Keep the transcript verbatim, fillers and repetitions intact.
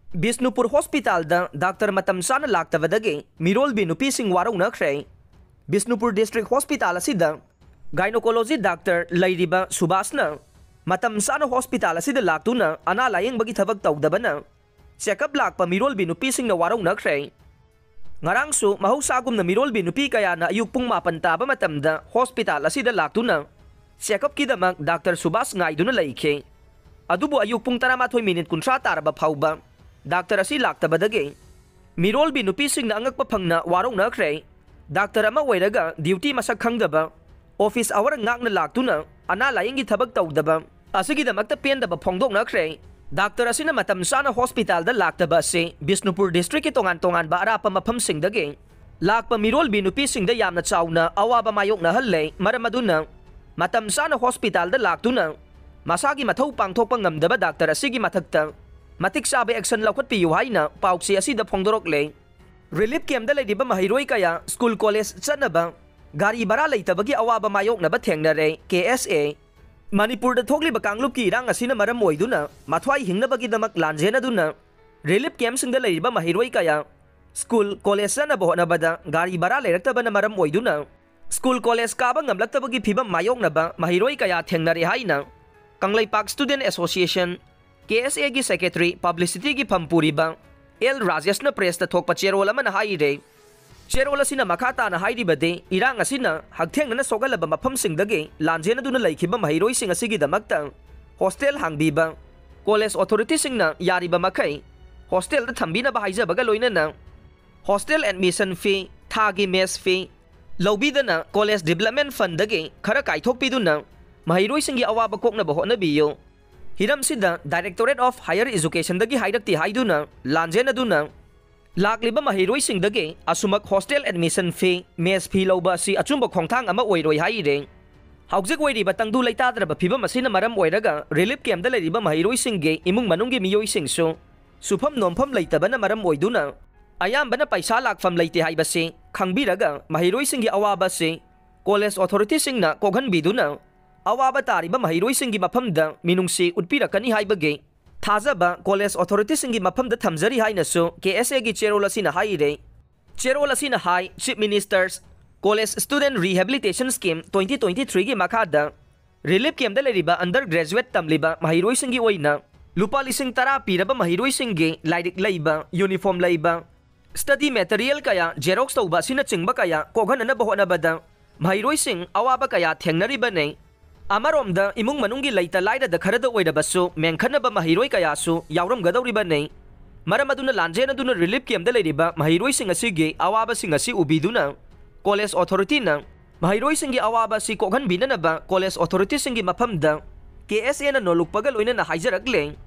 ꯕꯤꯁꯅꯨꯄꯨꯔ ꯍꯣꯁꯄꯤꯇꯥꯜꯗ ꯗꯥꯛꯇꯔ ꯃꯇꯝ ꯆꯥꯅ ꯂꯥꯛꯇꯕꯗꯒꯤ ꯃꯤꯔꯣꯜꯕꯤ ꯅꯨꯄꯤꯁꯤꯡ ꯋꯥꯔꯧꯅꯈ꯭ꯔꯦ꯫ ꯕꯤꯁꯅꯨꯄꯨꯔ ꯗꯤꯁꯇ꯭ꯔꯤꯛ ꯍꯣꯁꯄꯤꯇꯥꯜ ꯑꯁꯤꯗ ꯒꯥꯏꯅꯣꯀꯣꯂꯣꯖꯤ ꯗꯥꯛꯇꯔ ꯂꯩꯔꯤꯕ ꯁꯨꯕꯥꯁꯅ ꯃꯇꯝ ꯆꯥꯅ ꯍꯣꯁꯄꯤꯇꯥꯜ ꯑꯁꯤꯗ ꯂꯥꯛꯇꯨꯅ ꯑꯅꯥ ꯂꯥꯌꯦꯡꯕꯒꯤ ꯊꯕꯛ ꯇꯧꯗꯕꯅ ꯆꯦꯛꯑꯞ ꯂꯥꯛꯄ ꯃꯤꯔꯣꯜꯕꯤ ꯅꯨꯄꯤꯁꯤꯡꯅ ꯋꯥꯔꯧꯅꯈ꯭ꯔꯦ꯫ ꯉꯔꯥꯡꯁꯨ ꯃꯍꯧꯁꯥꯒꯨꯝꯅ ꯃꯤꯔꯣꯜꯕꯤ ꯅꯨꯄꯤ ꯀꯌꯥꯅ ꯑꯌꯨꯛ ꯄꯨꯡ ꯃꯥꯄꯟ ꯇꯥꯕ ꯃꯇꯝꯗ ꯍꯣꯁꯄꯤꯇꯥꯜ ꯑꯁꯤꯗ ꯂꯥꯛꯇꯨꯅ ꯆꯦꯛꯑꯞꯀꯤꯗꯃꯛ ꯗꯥꯛꯇꯔ ꯁꯨꯕꯥꯁ ꯉꯥꯏꯗꯨꯅ ꯂꯩꯈꯤ꯫ ꯑꯗꯨꯕꯨ ꯑꯌꯨꯛ ꯄꯨꯡ ꯇꯔꯥꯃꯥꯊꯣꯏ ꯃꯤꯅꯤꯠ ꯀꯨꯟꯊ꯭ꯔꯥ ꯇꯥꯔꯕ ꯐꯥꯎꯕ ꯗꯥꯛꯇꯔ ꯑꯁꯤ ꯂꯥꯛꯇꯕꯗꯒꯤ ꯃꯤꯔꯣꯜꯕꯤ ꯅꯨꯄꯤꯁꯤꯡꯅ ꯑꯉꯛꯄ ꯐꯪꯅ ꯋꯥꯔꯧꯅꯈ꯭ꯔꯦ꯫ ꯗꯥꯛꯇꯔ ꯑꯃ ꯑꯣꯏꯔꯒ ꯗ꯭ꯌꯨꯇꯤ ꯃꯁꯛ ꯈꯪꯗꯕ, ꯑꯣꯐꯤꯁ ꯑꯋꯥꯔ ꯉꯥꯛꯅ ꯂꯥꯛꯇꯨꯅ ꯑꯅꯥ ꯂꯥꯌꯦꯡꯒꯤ ꯊꯕꯛ ꯇꯧꯗꯕ ꯑꯁꯤꯒꯤꯗꯃꯛꯇ ꯄꯦꯟꯗꯕ ꯐꯣꯡꯗꯣꯛꯅꯈ꯭ꯔꯦ꯫ ꯗꯥꯛꯇꯔ ꯑꯁꯤꯅ ꯃꯇꯝ ꯆꯥꯅ ꯍꯣꯁꯄꯤꯇꯥꯜꯗ ꯂꯥꯛꯇꯕ ꯑꯁꯤ ꯕꯤꯁꯅꯨꯄꯨꯔ ꯗꯤꯁꯇ꯭ꯔꯤꯛꯀꯤ ꯇꯣꯉꯥꯟ ꯇꯣꯉꯥꯟꯕ ꯑꯔꯥꯞꯄ ꯃꯐꯝꯁꯤꯡꯗꯒꯤ ꯂꯥꯛꯄ ꯃꯤꯔꯣꯜꯕꯤ ꯅꯨꯄꯤꯁꯤꯡꯗ ꯌꯥꯝꯅ ꯆꯥꯎꯅ ꯑꯋꯥꯕ ꯃꯥꯌꯣꯛꯅꯍꯜꯂꯦ꯫ ꯃꯔꯝ ꯑꯗꯨꯅ ꯃꯇꯝ ꯆꯥꯅ ꯍꯣꯁꯄꯤꯇꯥꯜꯗ ꯂꯥꯛꯇꯨꯅ ꯃꯁꯥꯒꯤ ꯃꯊꯧ ꯄꯥꯡꯊꯣꯛꯄ ꯉꯝꯗꯕ ꯗꯥꯛꯇꯔ ꯑꯁꯤꯒꯤ ꯃꯊꯛꯇ ꯃꯇꯤꯛ ꯆꯥꯕ ꯑꯦꯛꯁꯟ ꯂꯧꯈꯠꯄꯤꯌꯨ ꯍꯥꯏꯅ ꯄꯥꯎꯆꯦ ꯑꯁꯤꯗ ꯐꯣꯡꯗꯣꯔꯛꯂꯦ꯫ ꯔꯤꯂꯤꯐ ꯀꯦꯝꯞꯇ ꯂꯩꯔꯤꯕ ꯃꯍꯩꯔꯣꯏ ꯀꯌꯥ ꯁ꯭ꯀꯨꯜ ꯀꯣꯂꯦꯖ ꯆꯠꯅꯕ ꯒꯥꯔꯤ ꯚꯔꯥ ꯂꯩꯇꯕꯒꯤ ꯑꯋꯥꯕ ꯃꯥꯌꯣꯛꯅꯕ ꯊꯦꯡꯅꯔꯦ꯫ ꯀꯦ ꯑꯦꯁ ꯑꯦ꯫ ꯃꯅꯤꯄꯨꯔꯗ ꯊꯣꯛꯂꯤꯕ ꯀꯥꯡꯂꯨꯞꯀꯤ ꯏꯔꯥꯡ ꯑꯁꯤꯅ ꯃꯔꯝ ꯑꯣꯏꯗꯨꯅ ꯃꯊ꯭ꯋꯥꯏ ꯍꯤꯡꯅꯕꯒꯤꯗꯃꯛ ꯂꯥꯟꯖꯦꯟꯅꯗꯨꯅ ꯔꯤꯂꯤꯐ ꯀꯦꯝꯞꯁꯤꯡꯗ ꯂꯩꯔꯤꯕ ꯃꯍꯩꯔꯣꯏ ꯀꯌꯥ ꯁ꯭ꯀꯨꯜ ꯀꯣꯂꯦꯖ ꯆꯠꯅꯕ ꯍꯣꯠꯅꯕꯗ ꯒꯥꯔꯤ ꯚꯔꯥ ꯂꯩꯔꯛꯇꯕꯅ ꯃꯔꯝ ꯑꯣꯏꯗꯨꯅ ꯁ꯭ꯀꯨꯜ ꯀꯣꯂꯦꯖ ꯀꯥꯕ ꯉꯝꯂꯛꯇꯕꯒꯤ ꯐꯤꯚꯝ ꯃꯥꯌꯣꯛꯅꯕ ꯃꯍꯩꯔꯣꯏ ꯀꯌꯥ ꯊꯦꯡꯅꯔꯦ ꯍꯥꯏꯅ ꯀꯪꯂꯩꯄꯥꯛ ꯁ꯭ꯇꯨꯗꯦꯟꯠ ꯑꯦꯁꯣꯁꯤꯌꯦꯁꯟ, ꯀꯦ ꯑꯦꯁ ꯑꯦꯒꯤ ꯁꯦꯀ꯭ꯔꯦꯇꯔꯤ ꯄꯕ꯭ꯂꯤꯁꯤꯇꯤꯒꯤ ꯐꯝ ꯄꯨꯔꯤꯕ ꯑꯦꯜ ꯔꯥꯖꯦꯁꯅ ꯄ꯭ꯔꯦꯁꯇ ꯊꯣꯛꯄ ꯆꯦꯔꯣꯜ ꯑꯃꯅ ꯍꯥꯏꯔꯦ꯫ ꯆꯦꯔꯣꯜ ꯑꯁꯤꯅ ꯃꯈꯥ ꯇꯥꯅ ꯍꯥꯏꯔꯤꯕꯗꯤ, ꯏꯔꯥꯡ ꯑꯁꯤꯅ ꯍꯛꯊꯦꯡꯅꯅ ꯁꯣꯛꯍꯜꯂꯕ ꯃꯐꯝꯁꯤꯡꯗꯒꯤ ꯂꯥꯟꯖꯦꯟꯅꯗꯨꯅ ꯂꯩꯈꯤꯕ ꯃꯍꯩꯔꯣꯏꯁꯤꯡ ꯑꯁꯤꯒꯤꯗꯃꯛꯇ ꯍꯣꯁꯇꯦꯜ ꯍꯥꯡꯕꯤꯕ, ꯀꯣꯂꯦꯖ ꯑꯣꯊꯣꯔꯤꯇꯤꯁꯤꯡꯅ ꯌꯥꯔꯤꯕ ꯃꯈꯩ ꯍꯣꯁꯇꯦꯜꯗ ꯊꯝꯕꯤꯅꯕ ꯍꯥꯏꯖꯕꯒ ꯂꯣꯏꯅꯅ ꯍꯣꯁꯇꯦꯜ ꯑꯦꯗꯃꯤꯁꯟ ꯐꯤ, ꯊꯥꯒꯤ ꯃꯦꯁ ꯐꯤ ꯂꯧꯕꯤꯗꯅ ꯀꯣꯂꯦꯖ ꯗꯤꯕꯦꯂꯞꯃꯦꯟ ꯐꯟꯗꯒꯤ ꯈꯔ ꯀꯥꯏꯊꯣꯛꯄꯤꯗꯨꯅ ꯃꯍꯩꯔꯣꯏꯁꯤꯡꯒꯤ ꯑꯋꯥꯕ ꯀꯣꯛꯅꯕ ꯍꯣꯠꯅꯕꯤꯌꯨ꯫ ꯍꯤꯔꯝꯁꯤꯗ ꯗꯥꯏꯔꯦꯛꯇꯣꯔꯦꯠ ꯑꯣꯐ ꯍꯥꯌꯔ ꯏꯖꯨꯀꯦꯁꯟꯗꯒꯤ ꯍꯥꯏꯔꯛꯇꯦ ꯍꯥꯏꯗꯨꯅ ꯂꯥꯟꯖꯦꯟꯅꯗꯨꯅ ꯂꯥꯛꯂꯤꯕ ꯃꯍꯩꯔꯣꯏꯁꯤꯡꯗꯒꯤ ꯑꯁꯨꯃꯛ ꯍꯣꯁꯇꯦꯜ ꯑꯦꯗꯃꯤꯁꯟ ꯐꯤ, ꯃꯦꯁ ꯐꯤ ꯂꯧꯕ ꯑꯁꯤ ꯑꯆꯨꯝꯕ ꯈꯣꯡꯊꯥꯡ ꯑꯃ ꯑꯣꯏꯔꯣꯏ ꯍꯥꯏꯔꯦ꯫ ꯍꯧꯖꯤꯛ ꯑꯣꯏꯔꯤꯕ ꯇꯪꯗꯨ ꯂꯩꯇꯥꯗ꯭ꯔꯕ ꯐꯤꯕꯝ ꯑꯁꯤꯅ ꯃꯔꯝ ꯑꯣꯏꯔꯒ ꯔꯤꯂꯤꯐ ꯀꯦꯝꯞꯇ ꯂꯩꯔꯤꯕ ꯃꯍꯩꯔꯣꯏꯁꯤꯡꯒꯤ ꯏꯃꯨꯡ ꯃꯅꯨꯡꯒꯤ ꯃꯤꯑꯣꯏꯁꯤꯡꯁꯨ ꯁꯨꯐꯝ ꯅꯣꯝꯐꯝ ꯂꯩꯇꯕꯅ ꯃꯔꯝ ꯑꯣꯏꯗꯨꯅ ꯑꯌꯥꯝꯕꯅ ꯄꯩꯁꯥ ꯂꯥꯛꯐꯝ ꯂꯩꯇꯦ ꯍꯥꯏꯕꯁꯤ ꯈꯪꯕꯤꯔꯒ ꯃꯍꯩꯔꯣꯏꯁꯤꯡꯒꯤ ꯑꯋꯥꯕ ꯑꯁꯤ ꯀꯣꯂꯦꯖ ꯑꯣꯊꯣꯔꯤꯇꯤꯁꯤꯡꯅ ꯀꯣꯛꯍꯟꯕꯤꯗꯨꯅ ꯑꯋꯥꯕ ꯇꯥꯔꯤꯕ ꯃꯍꯩꯔꯣꯏꯁꯤꯡꯒꯤ ꯃꯐꯝꯗ ꯃꯤꯅꯨꯡꯁꯤ ꯎꯠꯄꯤꯔꯛꯀꯅꯤ ꯍꯥꯏꯕꯒꯤ ꯊꯥꯖꯕ ꯀꯣꯂꯦꯖ ꯑꯣꯊꯣꯔꯤꯇꯤꯁꯤꯡꯒꯤ ꯃꯐꯝꯗ ꯊꯝꯖꯔꯤ ꯍꯥꯏꯅꯁꯨ ꯀꯦ ꯑꯦꯁ ꯑꯦꯒꯤ ꯆꯦꯔꯣꯜ ꯑꯁꯤꯅ ꯍꯥꯏꯔꯦ꯫ ꯆꯦꯔꯣꯜ ꯑꯁꯤꯅ ꯍꯥꯏ, Chief Minister's College Student Rehabilitation Scheme twenty twenty-threeꯒꯤ ꯃꯈꯥꯗ ꯔꯤꯂꯤꯐ ꯀꯦꯝꯗ ꯂꯩꯔꯤꯕ ꯑꯟꯗꯔ ꯒ꯭ꯔꯦꯖꯨꯋꯦꯠ ꯇꯝꯂꯤꯕ ꯃꯍꯩꯔꯣꯏꯁꯤꯡꯒꯤ ꯑꯣꯏꯅ ꯂꯨꯄꯥ ꯂꯤꯁꯤꯡ ꯇꯔꯥ ꯄꯤꯔꯕ ꯃꯍꯩꯔꯣꯏꯁꯤꯡꯒꯤ ꯂꯥꯏꯔꯤꯛ ꯂꯩꯕ, ꯌꯨꯅꯤꯐꯣꯔꯝ ꯂꯩꯕ, ꯁ꯭ꯇꯗꯤ ꯃꯦꯇꯔꯤꯌꯦꯜ ꯀꯌꯥ ꯖꯦꯔꯣꯛꯁ ꯇꯧꯕ ꯑꯁꯤꯅꯆꯤꯡꯕ ꯀꯌꯥ ꯀꯣꯛꯍꯟꯅꯅꯕ ꯍꯣꯠꯅꯕꯗ ꯃꯍꯩꯔꯣꯏꯁꯤꯡ ꯑꯋꯥꯕ ꯀꯌꯥ ꯊꯦꯡꯅꯔꯤꯕꯅꯤ꯫ ꯑꯃꯔꯣꯝꯗ ꯏꯃꯨꯡ ꯃꯅꯨꯡꯒꯤ ꯂꯩꯇ ꯂꯥꯏꯔꯗ ꯈꯔꯗ ꯑꯣꯏꯔꯕꯁꯨ ꯃꯦꯟꯈꯠꯅꯕ ꯃꯍꯩꯔꯣꯏ ꯀꯌꯥꯁꯨ ꯌꯥꯎꯔꯝꯒꯗꯧꯔꯤꯕꯅꯤ꯫ ꯃꯔꯝ ꯑꯗꯨꯅ ꯂꯥꯟꯖꯦꯟ ꯑꯗꯨꯅ ꯔꯤꯂꯤꯐ ꯀꯦꯝꯗ ꯂꯩꯔꯤꯕ ꯃꯍꯩꯔꯣꯏꯁꯤꯡ ꯑꯁꯤꯒꯤ ꯑꯋꯥꯕꯁꯤꯡ ꯑꯁꯤ ꯎꯕꯤꯗꯨꯅ ꯀꯣꯂꯦꯖ ꯑꯣꯊꯣꯔꯤꯇꯤꯅ ꯃꯍꯩꯔꯣꯏꯁꯤꯡꯒꯤ ꯑꯋꯥꯕ ꯑꯁꯤ ꯀꯣꯛꯍꯟꯕꯤꯅꯅꯕ ꯀꯣꯂꯦꯖ ꯑꯣꯊꯣꯔꯤꯇꯤꯁꯤꯡꯒꯤ ꯃꯐꯝꯗ ꯀꯦ ꯑꯦꯁ ꯑꯦꯅ ꯅꯣꯜꯂꯨꯛꯄꯒ ꯂꯣꯏꯅꯅ ꯍꯥꯏꯖꯔꯛꯂꯦ꯫